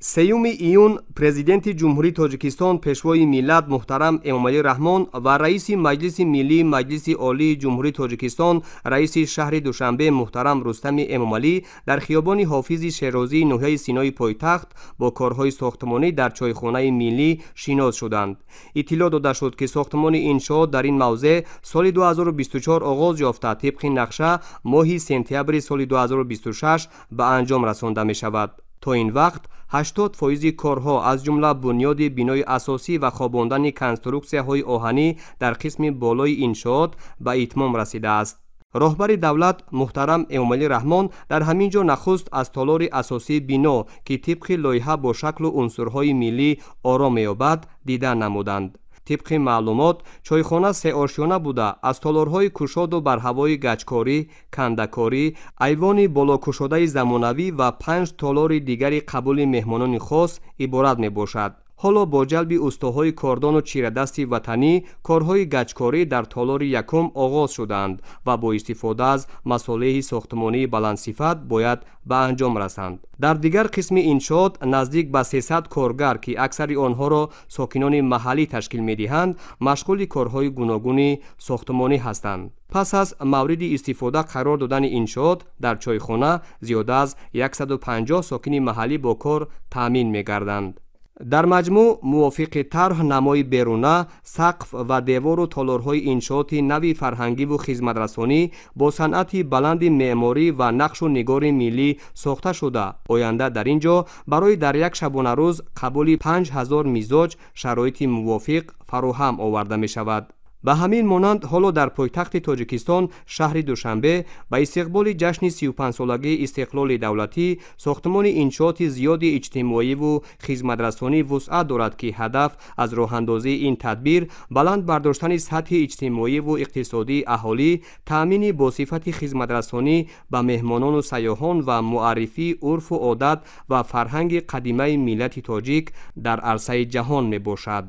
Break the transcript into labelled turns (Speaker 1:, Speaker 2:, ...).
Speaker 1: 3 июн Президенти Ҷумҳурии Тоҷикистон, Пешвои миллат муҳтарам Эмомалӣ Раҳмон ва Раиси Маҷлиси Миллии Маҷлиси Олии Ҷумҳурии Тоҷикистон, Раиси шаҳри Душанбе муҳтарам Рустами Эмомалӣ дар хиёбони Ҳофизи Шерозии ноҳияи Синои пойтахт бо корҳои сохтмонӣ дар чойхонаи миллӣ шинос шуданд. Иттилоъ дода шуд, ки сохтмони иншоот дар ин мавзеъ соли 2024 оғоз ёфта, тибқи нақша моҳи сентябри соли 2026 ба анҷом расонда мешавад. То ин вақт 80% корҳо, аз ҷумла бунёди бинои асосӣ ва хобондани конструксияҳои оҳанӣ дар қисми болои иншоот, ба итмом расидааст. Роҳбари давлат муҳтарам Эмомалӣ Раҳмон дар ҳамин ҷо нахуст аз толори асосии бино, ки тибқи лоиҳа бо шаклу унсурҳои миллӣ ором меёбад, дида намуданд. Тибқи маълумот, чойхона сеошёна буда, аз толорҳои кушоду барҳавои гачкорӣ, кандакорӣ, айвони болокушодаи замонавӣ ва 5 толори дигари қабули меҳмонони хос иборат мебошад. Ҳоло бо ҷалби устоҳои кордону чирадасти ватанӣ корҳои гачкорӣ дар толори якум оғоз шуданд ва бо истифода аз масолеҳи сохтмонии баландсифат бояд ба анҷом расанд. Дар дигар қисми иншоот наздик ба 300 коргар, ки аксари онҳоро сокинони маҳаллӣ ташкил медиҳанд, машғули корҳои гуногуни сохтмонӣ ҳастанд. Пас аз мавриди истифода қарор додани иншоот дар чойхона зиёда аз 150 сокини маҳаллӣ бо кор таъмин мегарданд. Дар маҷмӯъ, мувофиқи тарҳ, намои беруна, сақф ва девору толорҳои иншооти нави фарҳангиву хизматрасонӣ бо санъати баланди меъморӣ ва нақшу нигори миллӣ сохта шуда, оянда дар ин ҷо барои дар як шабонарӯз қабули 5000 мизоҷ шароити мувофиқ фароҳам оварда мешавад. Ба ҳамин монанд, ҳоло дар пойтахти Тоҷикистон, шаҳри Душанбе, ба истиқболи ҷашни 35-солагии истиқлоли давлатӣ сохтмони иншооти зиёди иҷтимоиву хизматрасонӣ вусъат дорад, ки ҳадаф аз роҳандозии ин тадбир баланд бардоштани сатҳи иҷтимоиву иқтисодии аҳолӣ, таъмини босифати хизматрасонӣ ба меҳмонону сайёҳон ва муаррифии урфу одат ва фарҳанги қадимаи миллати тоҷик дар арсаи ҷаҳон мебошад.